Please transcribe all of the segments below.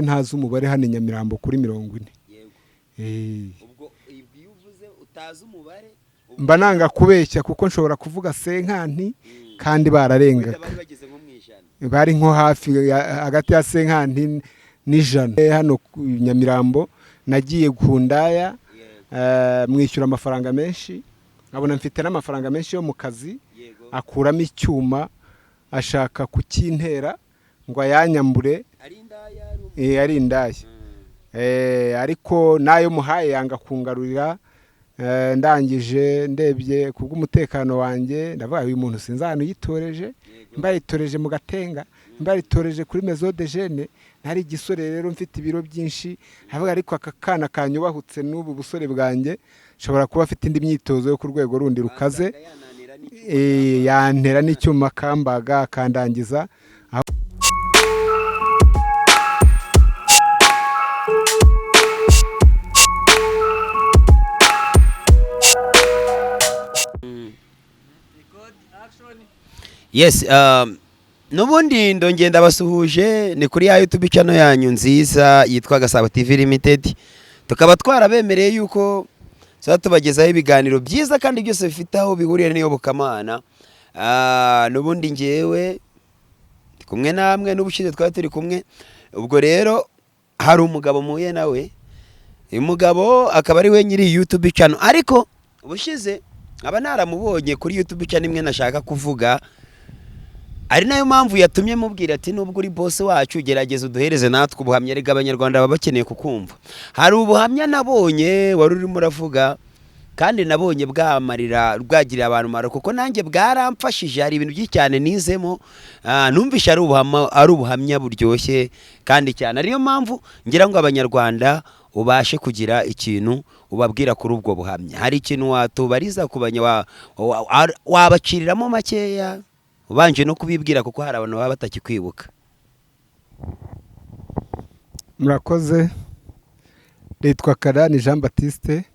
Ntazi umubare hano i Nyamirambo kuri 40. Yego. Eh. Ubwo iyo uvuze utazi umubare ubwo Mba nanga kubeshya kuko nshobora kuvuga 50 kandi wenda bararengaga. Bari bageze nko mu 100. Bari nko hafi hagati ya 50 n'100. Hano ku Nyamirambo nagiye ku ndaya, mwishyura amafaranga menshi, nkabona mfite n'amafaranga menshi yo mu kazi, akuramo icyuma ashaka kukintera ngo ayanyambure. Ari indaya, ari Ari indaya. Ariko n'ayo muhaye yanga kungarurira. Ndangije ndebye kubw'umutekano wanjye, ndavuga uyu muntu sinzi ahantu yitoreje, mba yitoreje mu Gatenga, mba yitoreje kuri Maison de Jeunes. Ntari igisore rero, mfite ibiro byinshi, ndavuga ariko aka kana kanyubahutse n'ubu busore bwanjye, nshobora kuba afite indi myitozo yo ku rwego rundi rukaze. Wasanga yananira n'icyuma. Yantera n'icyuma akambaga akandangiza. Yes, n'ubundi ndongera ndabasuhuje, ni kuri ya YouTube channel yanyu nziza yitwa Gasabo TV Limited. Tukaba twarabemereye yuko tuzaba tubagezaho ibiganiro byiza kandi byose bifite aho bihuriye n'iyobokamana. N'ubundi ngewe ndi kumwe namwe, n'ubushize twari turi kumwe. Ubwo rero hari umugabo muhuye nawe, uyu mugabo akaba ari we nyiri YouTube channel, ariko ubushize aba naramubonye kuri YouTube channel imwe nashaka kuvuga, ari nayo mpamvu yatumye mubwira ati: "Nubwo uri boss wacu, gerageza uduhereze natwe ubuhamya, erega Abanyarwanda baba bakeneye kukumva." Hari ubuhamya nabonye wari urimo uravuga kandi nabonye bwamarira, bwagirira abantu umumaro, kuko nanjye bwaramfashije. Hari ibintu byinshi cyane nizemo. Numvishe ari ubuhamya buryoshye kandi cyane, ariyo mpamvu ngira ngo Abanyarwanda ubashe kugira ikintu ubabwira kuri ubwo buhamya. Hari ikintu watubariza ku banya wabaciriramo makeya, ubanje no kubibwira, kuko hari abantu baba batakikwibuka? Murakoze. Nitwa Karani Jean Baptiste.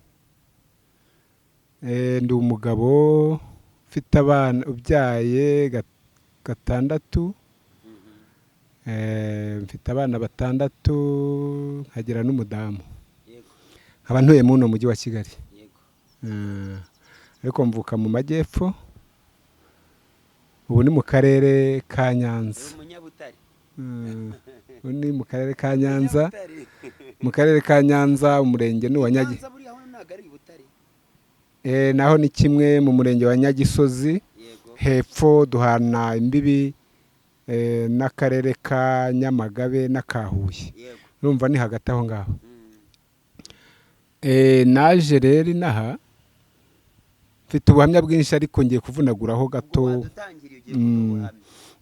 Ndi umugabo ufite abana, ubyaye gatandatu. Mfite abana batandatu, nkagira n'umudamu, nkaba ntuye muri uno mujyi wa Kigali. Ariko mvuka mu majyepfo, ubu ni mu karere ka Nyanza. Ubu ni mu karere ka Nyanza, mu karere ka Nyanza, umurenge ni uwa Nyagi naho ni kimwe mu murenge wa Nyagisozi. Hepfo duhana imbibi n'akarere ka Nyamagabe n'aka Huye. Urumva ni hagati aho ngaho. Naje rero inaha mfite ubuhamya bwinshi, ariko ngiye kuvunaguraho gato.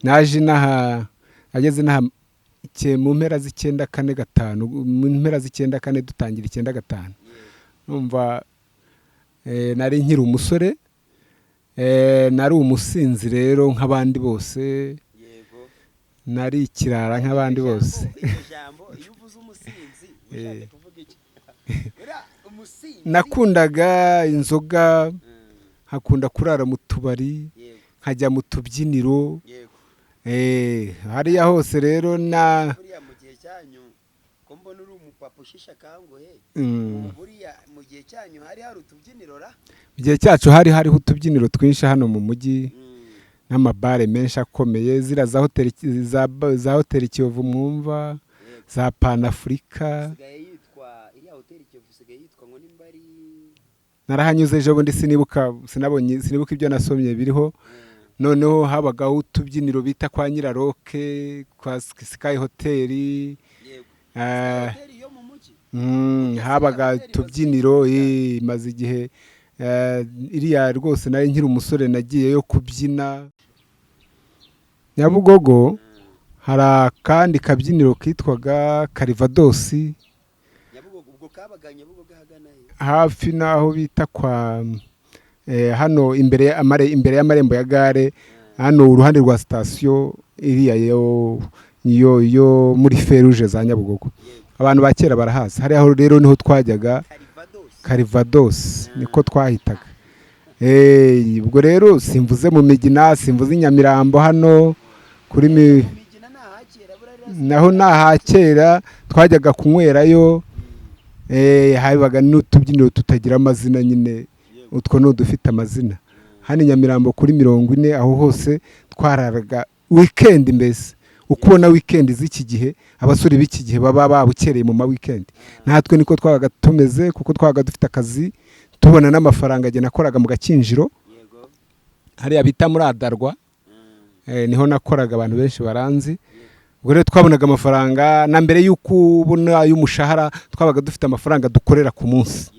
Naje inaha, ageze inaha mu mpera z'icyenda kane gatanu, mu mpera z'icyenda kane dutangira icyenda gatanu. Numva nari nkiri umusore, nari umusinzi rero nk'abandi bose, nari ikirara nk'abandi bose. Jambo iyo uvuze umusinzi ushatse kuvuga iki? Uriya umusinzi? Nakundaga inzoga, nkakunda kurara mu tubari, nkajya mu tubyiniro. Hariya hose rero na Buriya mu gihe cyanyu, ko mbona uri umupapa ushisha akanguhe, buriya mu gihe cyanyu hari hari utubyiniro ra? Mu gihe cyacu hari hariho utubyiniro twinshi hano mu mujyi n'amabare menshi akomeye, ziriya za hoteli, za hoteli Kiyovu mwumva, za Panafurika. Isigaye yitwa, iriya hoteli Kiyovu isigaye yitwa ngo nimba ari Narahanyuze ejo bundi, sinibuka, sinabonye, sinibuka ibyo nasomye biriho. Noneho habagaho utubyiniro bita kwa Nyiraroke, kwa Sky Hoteli. Hoteli yo mu mujyi. Habaga utubyiniro, maze igihe iriya rwose nari nkiri umusore nagiyeyo kubyina Nyabugogo. Hari akandi kabyiniro kitwaga Karivadosi. Nyabugogo, ubwo kabaga Nyabugogo ahagana he? Hafi n'aho bita kwa hano imbere imbere y'amarembo ya gare hano, uruhande rwa sitasiyo iriya yo muri feruje za Nyabugogo. Abantu ba kera barahazi hariya. Rero niho twajyaga. Karivadosi. Karivadosi niko twahitaga. Ubwo rero simvuze mu Migina, simvuze i Nyamirambo hano kuri mi Mu Migina ni ahakera buriya. Naho ni ahakera twajyaga kunywerayo, habaga n'utubyiniro tutagira amazina nyine, utwo ni udufite amazina. Hano i Nyamirambo kuri 40, aho hose twararaga weekend. Mbese uko ubona weekend z'iki gihe, abasore b'iki gihe baba babukereye mu ma weekend, natwe niko twabaga tumeze, kuko twabaga dufite akazi, tubona n'amafaranga. Njye nakoraga mu Gakinjiro, hariya bita muri Adarwa, niho nakoraga, abantu benshi baranzi. Ubwo rero twabonaga amafaranga na mbere y'uko ubona ay'umushahara, twabaga dufite amafaranga dukorera ku munsi.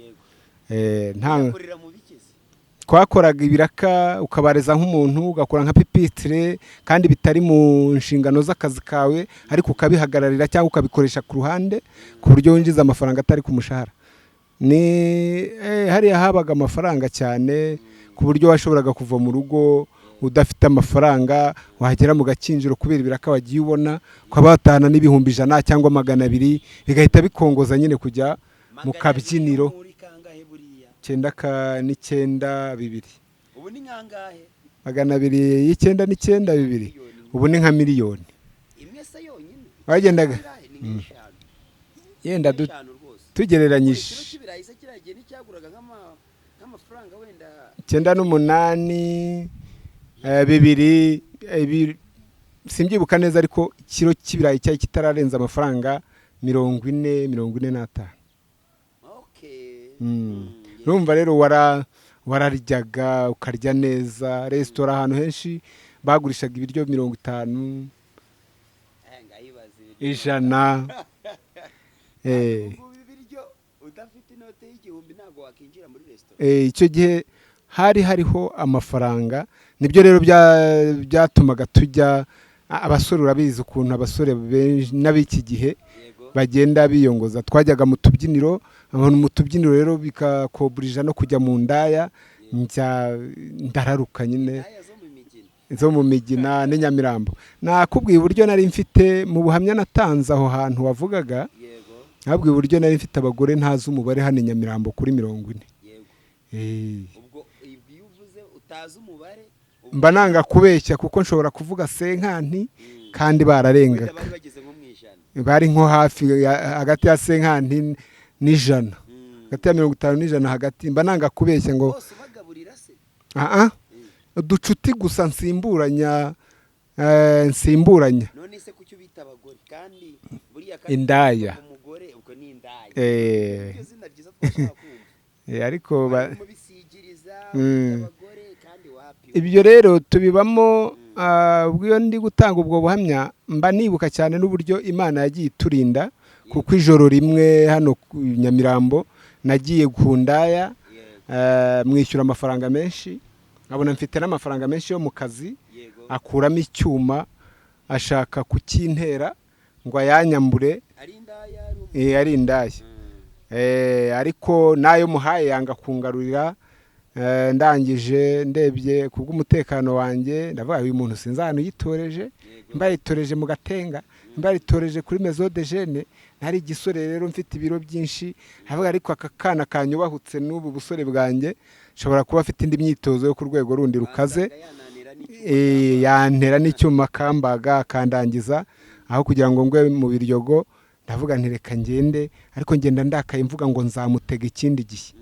Nta Yakorera mu bikizi. Twakoraga ibiraka, ukabareza nk'umuntu, ugakora nka pupitre kandi bitari mu nshingano z'akazi kawe, ariko ukabihagararira cyangwa ukabikoresha ku ruhande ku buryo winjiza amafaranga atari ku mushahara. Ni hariya habaga amafaranga cyane, ku buryo washoboraga kuva mu rugo udafite amafaranga, wagera mu Gakinjiro kubera ibiraka wagiye ubona, ukaba watahana n'100,000 cyangwa 200, bigahita bikongoza nyine kujya mu kabyiniro. Muri kangahe buriya? Cyenda n'icyenda bibiri. Ubu ni nkangahe? 200 y'icyenda n'icyenda bibiri, ubu ni nka miliyoni. Imwe se yonyine? Wagendaga Kangahe? Ni nk'eshanu. Yenda Eshanu rwose. tugereranyije. Ikiro cy'ibirayi se kiriya gihe nticyaguraga nk'amafaranga wenda? 98, bibiri, simbyibuka neza, ariko ikiro cy'ibirayi cyari kitararenza amafaranga 40, 45. Urumva rero wararyaga ukarya neza. Resitora ahantu henshi bagurishaga ibiryo 50, Ngayibaza ibiryo. 100. Ubu ngubu ibiryo udafite inote y'1000 ntabwo wakinjira muri resitora. Icyo gihe hari hariho amafaranga. Nibyo rero byatumaga tujya, abasore urabizi ukuntu abasore benshi n'ab'iki gihe bagenda biyongoza. Twajyaga mu tubyiniro, abantu mu tubyiniro rero bikakoburija no kujya mu ndaya. Njya ndararuka nyine. Indaya zo mu Migina. Zo mu Migina n'i Nyamirambo. Nakubwiye uburyo nari mfite mu buhamya natanze aho hantu wavugaga. Nabwiye uburyo nari mfite abagore ntazi umubare hano i Nyamirambo kuri 40. Ubwo iyo uvuze utazi umubare ubwo Mba nanga kubeshya, kuko nshobora kuvuga cinquante kandi wenda bararengaga. Bari bageze nko mu 100. Bari nko hafi hagati ya cinquante n'100, hagati ya 50 n'100 hagati. Mba nanga kubeshya ngo Bose ubagaburira se? Aha uducuti gusa nsimburanya, nsimburanya. None se kuki ubita abagore kandi buriya kandi Indaya. Umugore ubwo ni indaya. Iryo zina ryiza twashaka kumva. Ariko Barimo bisigiriza abagore kandi wapi. Ibyo rero tubibamo. Ubwo iyo ndi gutanga ubwo buhamya, mba nibuka cyane n'uburyo Imana yagiye iturinda, kuko ijoro rimwe hano ku Nyamirambo nagiye ku ndaya, mwishyura amafaranga menshi, nkabona mfite n'amafaranga menshi yo mu kazi, akuramo icyuma ashaka kukintera ngo ayanyambure. Ari indaya, ari Ari indaya. Ariko n'ayo muhaye yanga kungarurira. Ndangije ndebye ku bw'umutekano wanjye, ndavuga uyu muntu sinzi ahantu yitoreje, mba yitoreje mu Gatenga, mba yitoreje kuri Maison de Jeunes. Nari igisore rero mfite ibiro byinshi, ndavuga ariko aka kana kanyubahutse n'ubu busore bwanjye, nshobora kuba afite indi myitozo yo ku rwego rundi rukaze. Wasanga yananira n'icyuma. Yantera n'icyuma akambaga akandangiza aho kugira ngo ngwe mu Biryogo. Ndavuga nti reka ngende, ariko ngenda ndakaye, mvuga ngo nzamutega ikindi gihe.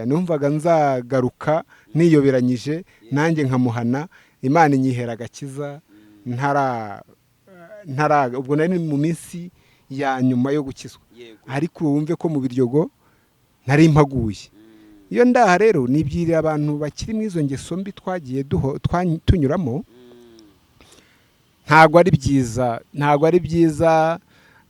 Numvaga nzagaruka niyoberanyije nanjye nkamuhana. Imana inyihera agakiza ntara ntara ubwo nari mu minsi ya nyuma yo gukizwa. Ariko wumve ko mu Biryogo nari mpaguye. Iyo ndaha rero nibyirira abantu bakiri mu izo ngeso mbi twagiye tunyuramo. Ntabwo ari byiza, ntabwo ari byiza.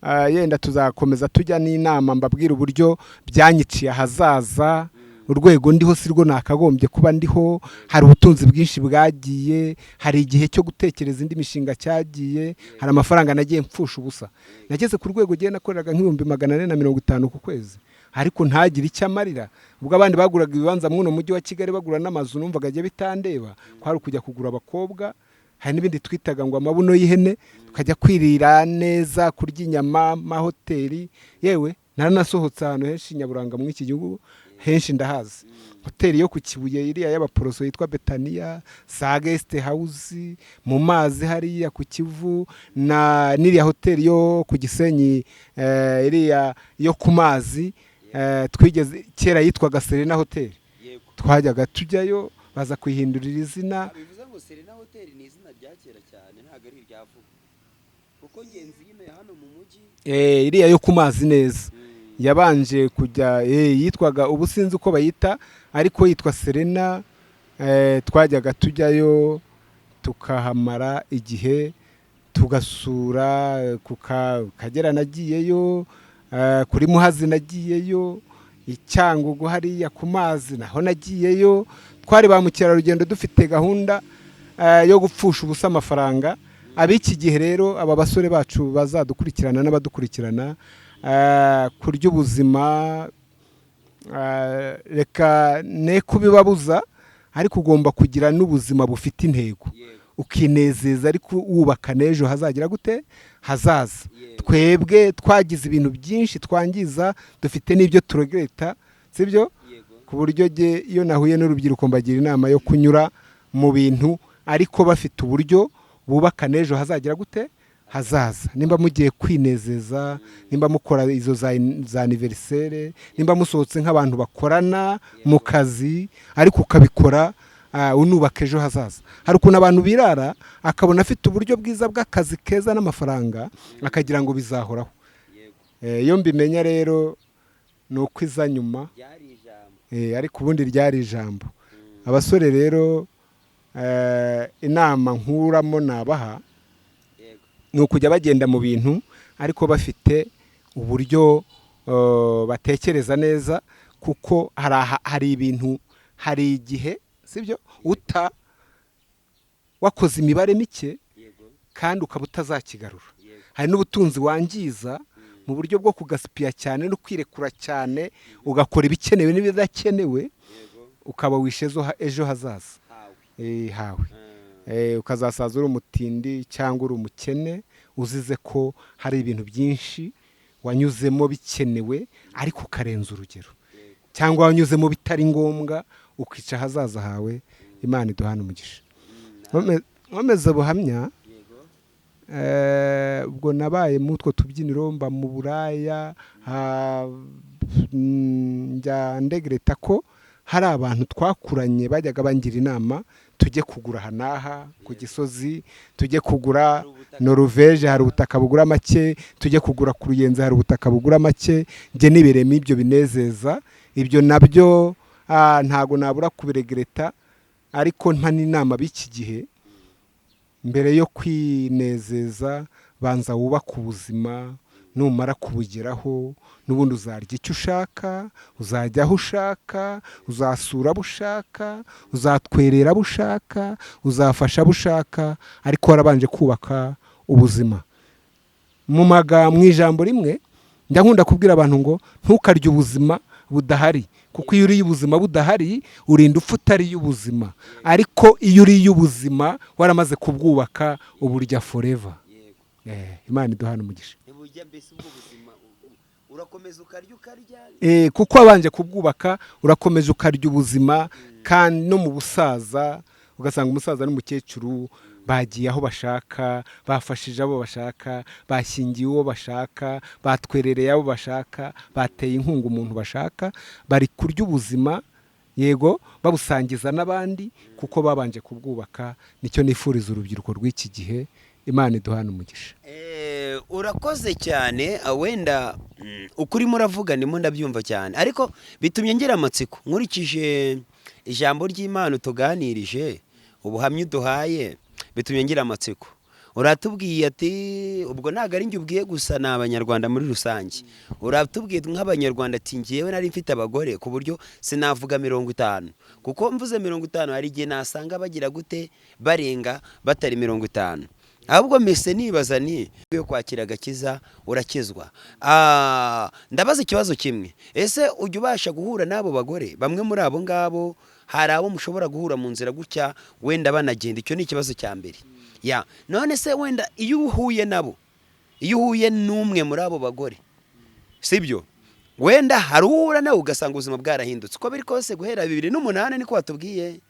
Yenda tuzakomeza tujya n'inama, mbabwira uburyo byanyiciye ahazaza. Urwego ndiho si rwo nakagombye kuba ndiho. Hari ubutunzi bwinshi bwagiye, hari igihe cyo gutekereza indi mishinga cyagiye, hari amafaranga nagiye mfusha ubusa. Nageze ku rwego ngiye nakoreraga nk'450,000 ku kwezi, ariko ntagire icyo amarira. Ubwo abandi baguraga ibibanza mw'uno mujyi wa Kigali, bagura n'amazu, numvaga agiye bitandeba, kwari ukujya kugura abakobwa. Hari n'ibindi twitaga ngo amabuno y'ihene, tukajya kwirira neza, kurya inyama, amahoteli. Yewe naranasohotse ahantu henshi nyaburanga muri iki gihugu, henshi ndahazi. Hoteli yo ku Kibuye iriya y'Abaporoso yitwa Betaniya, za guest house mu mazi hariya ku Kivu, na n'iriya hoteli yo ku Gisenyi, iriya yo ku mazi, twigeze kera yitwaga Serena Hoteli. Twajyaga tujyayo, baza kuyihindurira izina. Bivuze ngo Serena Hoteli ni izina rya kera cyane, ntabwo ari irya vuba, kuko ngenzi nyine hano mu mujyi. Iriya yo ku mazi neza yabanje kujya, yitwaga, ubu sinzi uko bayita, ariko yitwa Serena. Twajyaga tujyayo tukahamara igihe, tugasura ku Kagera nagiyeyo, kuri Muhazi nagiyeyo, i Cyangugu hariya ku mazi naho nagiyeyo. Twari ba mukerarugendo, dufite gahunda yo gupfusha ubusa amafaranga. Ab'iki gihe rero, aba basore bacu bazadukurikirana n'abadukurikirana, kurya ubuzima, reka ne kubibabuza, ariko ugomba kugira n'ubuzima bufite intego, ukinezeza ariko wubaka n'ejo hazagira gute hazaza. Twebwe twagize ibintu byinshi twangiza, dufite n'ibyo turegreta, sibyo? Ku buryo jye iyo nahuye n'urubyiruko mbagira inama yo kunyura mu bintu ariko bafite uburyo bubaka n'ejo hazagira gute hazaza. Nimba mugiye kwinezeza, nimba mukora izo za anniversaire, nimba musohotse nk'abantu bakorana mu kazi, ariko ukabikora unubaka ejo hazaza. Hari ukuntu abantu birara, akabona afite uburyo bwiza bw'akazi keza n'amafaranga, akagira ngo bizahoraho. Iyo mbimenya rero ni uko iza nyuma. Ryari ijambo. Ariko ubundi ryari ijambo. Abasore rero, inama nkuramo nabaha ni ukujya bagenda mu bintu ariko bafite uburyo batekereza neza, kuko hari ibintu, hari igihe, sibyo, uta wakoze imibare mike kandi ukaba utazakigarura. Hari n'ubutunzi wangiza mu buryo bwo kugasipiya cyane no kwirekura cyane, ugakora ibikenewe n'ibidakenewe, ukaba wishe ejo hazaza hawe. Hawe. Ukazasaza uri umutindi cyangwa uri umukene, uzize ko hari ibintu byinshi wanyuzemo bikenewe ariko ukarenza urugero, cyangwa wanyuzemo bitari ngombwa, ukica ahazaza hawe. Imana iduhana umugisha. Nkomeza buhamya. Ubwo nabaye muri utwo tubyiniro, mba mu buraya, njya ndegreta ko hari abantu twakuranye bajyaga bangira inama: tujye kugura aha n'aha ku Gisozi, tujye kugura Noruveje hari ubutaka bugura make, tujye kugura ku Ruyenzi hari ubutaka bugura make. Njye nibereyemo ibyo binezeza, ibyo nabyo ntago nabura kubiregreta, ariko mpa n'inama b'iki gihe: mbere yo kwinezeza, banza wubake ubuzima. Numara kubugeraho, n'ubundi uzarya icyo ushaka, uzajya aho ushaka, uzasura abo ushaka, uzatwerera abo ushaka, uzafasha abo ushaka, ariko warabanje kubaka ubuzima. Mu magambo, mu ijambo rimwe, njya nkunda kubwira abantu ngo ntukarye ubuzima budahari, kuko iyo uriye ubuzima budahari urinda upfa utariye ubuzima, ariko iyo uriye ubuzima waramaze kubwubaka, uburya forever. Imana iduhana umugisha. Ntibujya mbese ubwo buzima, urakomeza ukarya ukarya. Kuko wabanje kubwubaka, urakomeza ukarya ubuzima, kandi no mu busaza ugasanga umusaza n'umukecuru bagiye aho bashaka, bafashije abo bashaka, bashyingiye uwo bashaka, batwerereye abo bashaka, bateye inkunga umuntu bashaka, bari kurya ubuzima, yego, babusangiza n'abandi kuko babanje kubwubaka. Nicyo nifuriza urubyiruko rw'iki gihe. Imana iduhana umugisha. Urakoze cyane. Wenda uko urimo uravuga ndimo ndabyumva cyane, ariko bitumye ngira amatsiko nkurikije ijambo ry'Imana utuganirije, ubuhamya uduhaye, bitumye ngira amatsiko. Uratubwiye ati, ubwo ntabwo ari njye ubwiye gusa, ni Abanyarwanda muri rusange, uratubwiye nk'Abanyarwanda ati ngewe nari mfite abagore ku buryo sinavuga 50, kuko mvuze 50 hari igihe nasanga bagira gute, barenga, batari 50. Ahubwo mbese nibaza ni yo kwakira agakiza, urakizwa. Ndabaza ikibazo kimwe: ese ujya ubasha guhura n'abo bagore? Bamwe muri abo ngabo, hari abo mushobora guhura mu nzira gutya, wenda banagenda? Icyo ni ikibazo cya mbere. Ya none se wenda iyo uhuye nabo, iyo uhuye n'umwe muri abo bagore, sibyo? Wenda hari uhura nawe ugasanga ubuzima bwarahindutse. Uko biri kose, guhera 2008, niko watubwiye,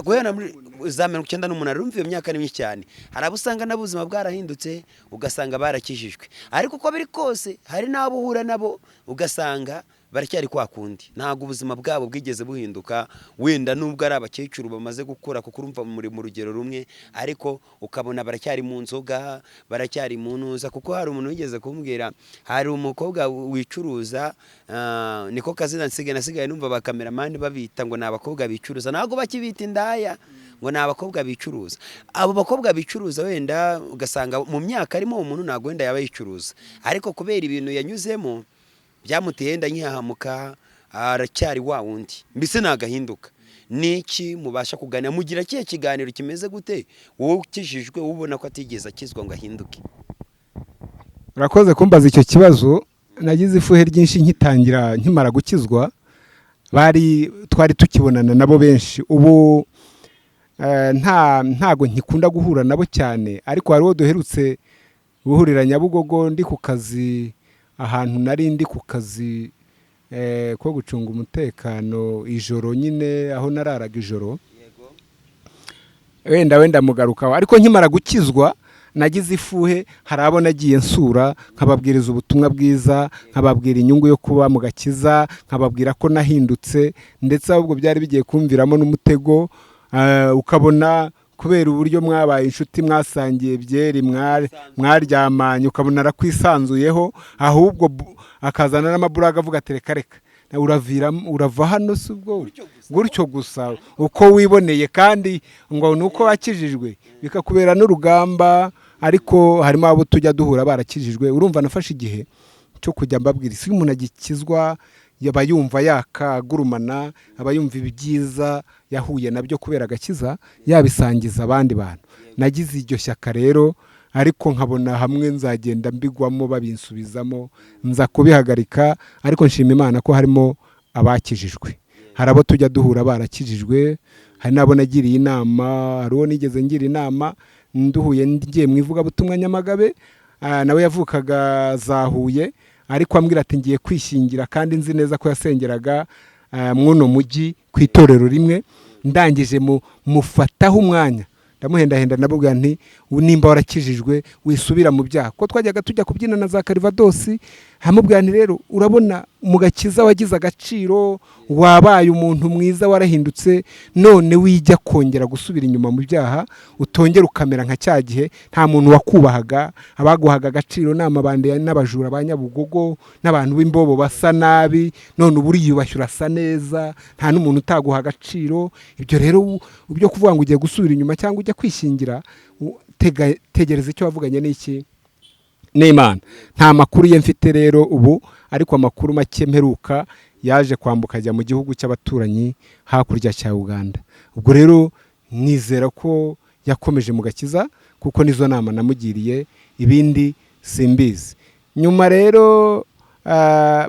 guhera muri za 98, urumva iyo myaka ni myinshi cyane. Hari abo usanga nabo ubuzima bwarahindutse, ugasanga barakijijwe, ariko uko biri kose hari n'abo uhura nabo ugasanga baracyari kwa kundi, ntabwo ubuzima bwabo bwigeze buhinduka. Wenda nubwo ari abakecuru bamaze gukura, kuko urumva muri mu rugero rumwe, ariko ukabona baracyari mu nzoga, baracyari mu ntuza. Kuko hari umuntu wigeze kumbwira, hari umukobwa wicuruza, niko kazina nsigaye nasigaye numva ba cameraman babita ngo ni abakobwa bicuruza, ntabwo bakibita indaya, ngo ni abakobwa bicuruza. Abo bakobwa bicuruza, wenda ugasanga mu myaka arimo uwo muntu ntabwo wenda yaba yicuruza, ariko kubera ibintu yanyuzemo byamuteye wenda nkihahamuka, aracyari wa wundi, mbese nagahinduka. Niki mubasha kuganira? Mugira kihe kiganiro kimeze gute, wowe ukijijwe, ubona ko atigeze akizwa ngo ahinduke? Urakoze kumbaza icyo kibazo. Nagize ifuhe ryinshi nkitangira, nkimara gukizwa, bari twari tukibonana nabo benshi. Ubu ntago nkikunda guhura nabo cyane, ariko hari uwo duherutse guhurira Nyabugogo ndi ku kazi, ahantu nari ndi ku kazi ko gucunga umutekano ijoro nyine, aho nararaga ijoro. Wenda mugarukaho. Ariko nkimara gukizwa nagize ifuhe. Hari abo nagiye nsura, nkababwiriza ubutumwa bwiza, nkababwira inyungu yo kuba mu gakiza, nkababwira ko nahindutse, ndetse ahubwo byari bigiye kumviramo n'umutego. Ukabona kubera uburyo mwabaye inshuti, mwasangiye byeri, mwaryamanye, ukabona arakwisanzuyeho, ahubwo akazana n'amaburaga avuga ati: "Reka reka, uravira, urava hano si ubwo gutyo gusa uko wiboneye, kandi ngo ni uko wakijijwe." Bikakubera n'urugamba. Ariko harimo abo tujya duhura barakijijwe. Urumva nafashe igihe cyo kujya mbabwira isi. Iyo umuntu agikizwa aba yumva yakagurumana, aba yumva ibyiza yahuye nabyo kubera agakiza yabisangiza abandi bantu. Nagize iryo shyaka rero, ariko nkabona hamwe nzagenda mbigwamo, babinsubizamo, nza kubihagarika. Ariko nshima Imana ko harimo abakijijwe, hari abo tujya duhura barakijijwe, hari n'abo nagiriye inama. Hari uwo nigeze ngira inama nduhuye ngiye mu ivugabutumwa Nyamagabe, nawe yavukaga za Huye, ariko ambwira ati: "Ngiye kwishingira," kandi nzi neza ko yasengeraga mw'uno mujyi ku itorero rimwe. Ndangije mufataho umwanya, ndamuhendahenda, ndamubwira nti: "Nimba warakijijwe wisubira mu byaha," kuko twajyaga tujya kubyina na za Karivadosi. Hamubwira nti: "Rero urabona mu gakiza wagize agaciro, wabaye umuntu mwiza, warahindutse, none wijya kongera gusubira inyuma mu byaha, utongera ukamera nka cya gihe nta muntu wakubahaga, abaguhaga agaciro ni amabandi n'abajura ba Nyabugogo n'abantu b'imbobo basa nabi. None ubu uriyubashye, urasa neza, nta n'umuntu utaguha agaciro. Ibyo rero byo kuvuga ngo ugiye gusubira inyuma cyangwa ujya kwishingira, tegereza icyo wavuganye n'iki n'Imana." Nta makuru ye mfite rero ubu, ariko amakuru make mperuka, yaje kwambuka ajya mu gihugu cy'abaturanyi hakurya cya Uganda. Ubwo rero nizera ko yakomeje mu gakiza, kuko nizo nama namugiriye, ibindi simbizi. Nyuma rero,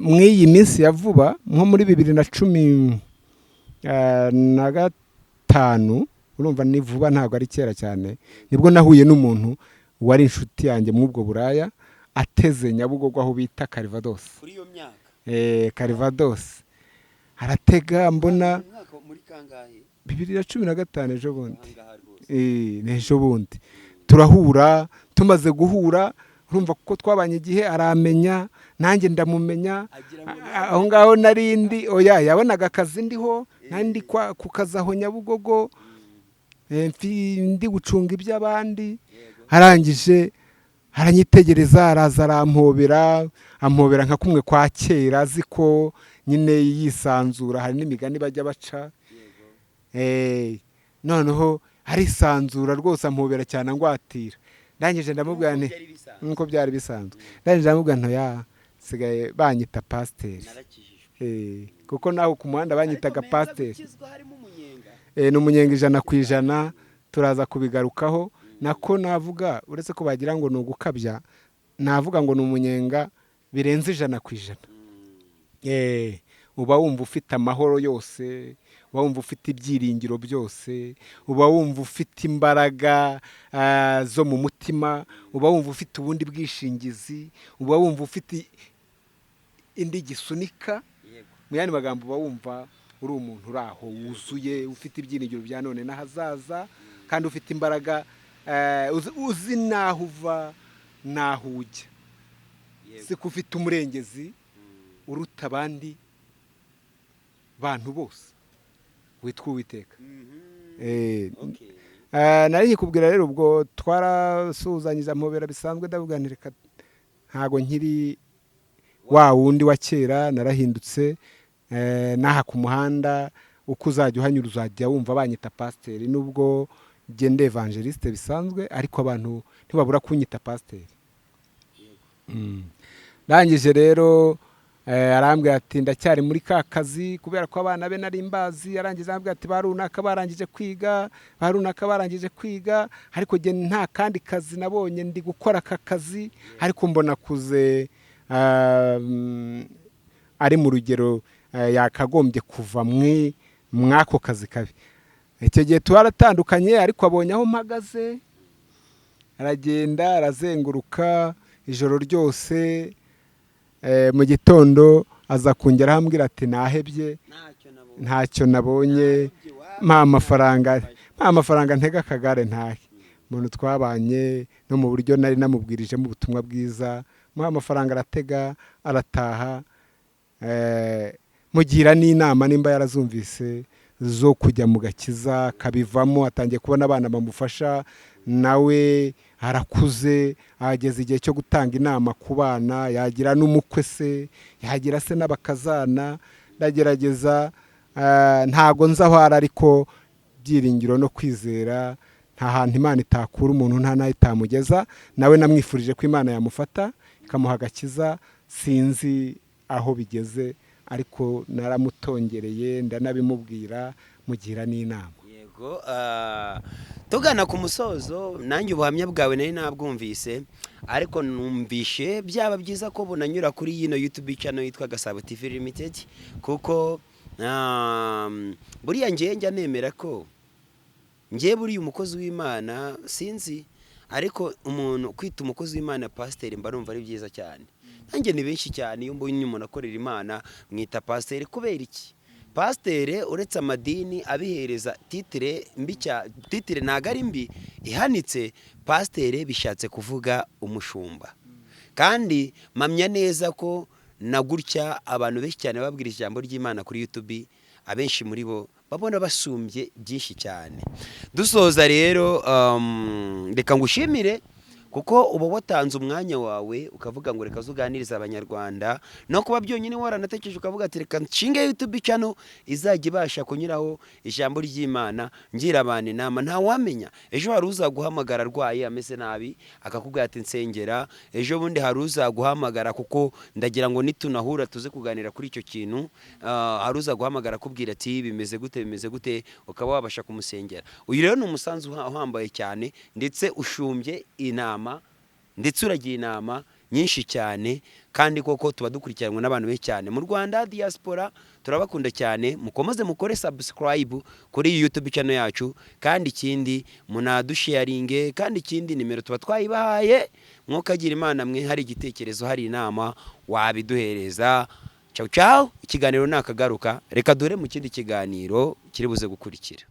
mw'iyi minsi ya vuba, nko muri 2015, urumva ni vuba, ntabwo ari kera cyane, nibwo nahuye n'umuntu wari inshuti yanjye mw'ubwo buraya, ateze Nyabugogo aho bita Karivadosi. Kuri iyo myaka? Karivadosi aratega, mbona Umwaka muri kangahe? 2015, ejo bundi. Ahangaha rwose? Ni ejo bundi turahura. Tumaze guhura, urumva kuko twabanye igihe, aramenya nanjye ndamumenya. Agira ngo Aho ngaho narindi, oya, yabonaga akazi ndiho, nari ndi ku kazi aho Nyabugogo, ndi gucunga iby'abandi. Arangije aranyitegereza, araza arampobera, ampobera nka kumwe kwa kera, azi ko nyine yisanzura. Hari n'imigani bajya baca. Noneho arisanzura rwose, ampobera cyane, angwatira. Ndangije ndamubwira nti Byari bisanzwe. Nk'uko byari bisanzwe. Ndangije ndamubwira nti: "Oya, nsigaye banyita pasiteri." Narakijijwe. Kuko naho ku muhanda banyitaga Ariko meza pasiteri. gukizwa harimo umunyenga. Ni umunyenga 100%, turaza kubigarukaho. Nako navuga, uretse ko bagira ngo ni ugukabya, navuga ngo ni umunyenga birenze 100%. Uba wumva ufite amahoro yose. Uba wumva ufite ibyiringiro byose, uba wumva ufite imbaraga zo mu mutima, uba wumva ufite ubundi bwishingizi, uba wumva ufite indi gisunika. Mu yandi magambo, uba wumva uri umuntu uri aho wuzuye, ufite ibyiringiro bya none n'ahazaza, kandi ufite imbaraga, uzi n'aho uva n'aho ujya, si ko ufite umurengezi uruta abandi bantu bose witwa Uwiteka. Nari nkikubwira rero, ubwo twarasuhuzanyije, ampobera bisanzwe, ndavuga nti reka, ntago nkiri wa wundi wa kera, narahindutse. N'aha ku muhanda uko uzajya uhanyura uzajya wumva banyita pasiteri, nubwo ngende evangeliste bisanzwe, ariko abantu ntibabura kunyita pasiteri. Ndangije rero, arambwira ati ndacyari muri ka kazi, kubera ko abana be nari mbazi. Arangije arambwira ati ba runaka barangije kwiga, ba runaka barangije kwiga, ariko njye nta kandi kazi nabonye, ndi gukora aka kazi. Ariko mbona akuze, ari mu rugero yakagombye kuva mw'ako kazi kabi. Icyo gihe twaratandukanye, ariko abonye aho mpagaze, aragenda arazenguruka ijoro ryose. Mu gitondo aza kongeraho ambwira ati nahebye, ntacyo nabonye, mpa amafaranga, mpa amafaranga ntega akagare ntahe. Umuntu twabanye no mu buryo nari namubwirijemo ubutumwa bwiza, muha amafaranga aratega arataha. Mugira n'inama, nimba yarazumvise, zo kujya mu gakiza akabivamo. Atangiye kubona abana bamufasha, nawe arakuze, ageze igihe cyo gutanga inama ku bana, yagira n'umukwe se, yagira se n'abakazana. Ndagerageza, ntago nzi aho ari, ariko byiringiro no kwizera, nta hantu Imana itakura umuntu, nta n'aho itamugeza. Nawe namwifurije ko Imana yamufata ikamuha agakiza. Sinzi aho bigeze, ariko naramutongereye, ndanabimubwira, mugira n'inama. Yego, tugana ku musozo, nanjye ubuhamya bwawe nari nabwumvise, ariko numvishe byaba byiza ko bunanyura kuri yino YouTube channel yitwa Gasabo TV Limited, kuko buriya ngewe njya nemera ko ngewe buriya umukozi w'Imana, sinzi, ariko umuntu kwita umukozi w'Imana pasiteri mba numva ari byiza cyane. Nanjye ni benshi cyane, iyo mbonye umuntu akorera Imana mwita pasiteri. Kubera iki pasiteri? Uretse amadini abihereza titre mbi cyane, titre ntabwo ari mbi ihanitse. Pasiteri bishatse kuvuga umushumba, kandi mpamya neza ko na gutya abantu benshi cyane babwira ijambo ry'Imana kuri YouTube, abenshi muri bo babona basumbye byinshi cyane. Dusoza rero, reka ngushimire kuko uba watanze umwanya wawe ukavuga ngo reka uganirize Abanyarwanda, no kuba byonyine waranatekereje ukavuga ati reka nshinge YouTube channel izajya ibasha kunyuraho ijambo ry'Imana, ngira abantu inama. Ntawamenya, ejo hari uzaguhamagara arwaye ameze nabi akakubwira ati nsengera. Ejo bundi hari uzaguhamagara, kuko ndagira ngo nitunahura tuze kuganira kuri icyo kintu, hari uzaguhamagara akubwira ati bimeze gute, bimeze gute, ukaba wabasha kumusengera. Uyu rero ni umusanzu uhambaye cyane, ndetse ushumbye inama, ndetse uragira inama nyinshi cyane. Kandi koko tuba dukurikiranwe n'abantu benshi cyane mu Rwanda, diaspora, turabakunda cyane. Mukomeze mukore subscribe kuri iyi YouTube channel yacu, kandi ikindi munadusharinge, kandi ikindi nimero tuba twayibahaye. Mwokagira Imana mwe, hari igitekerezo, hari inama wabiduhereza. Ciao ciao, ikiganiro nakagaruka, reka dore mu kindi kiganiro kiri buze gukurikira.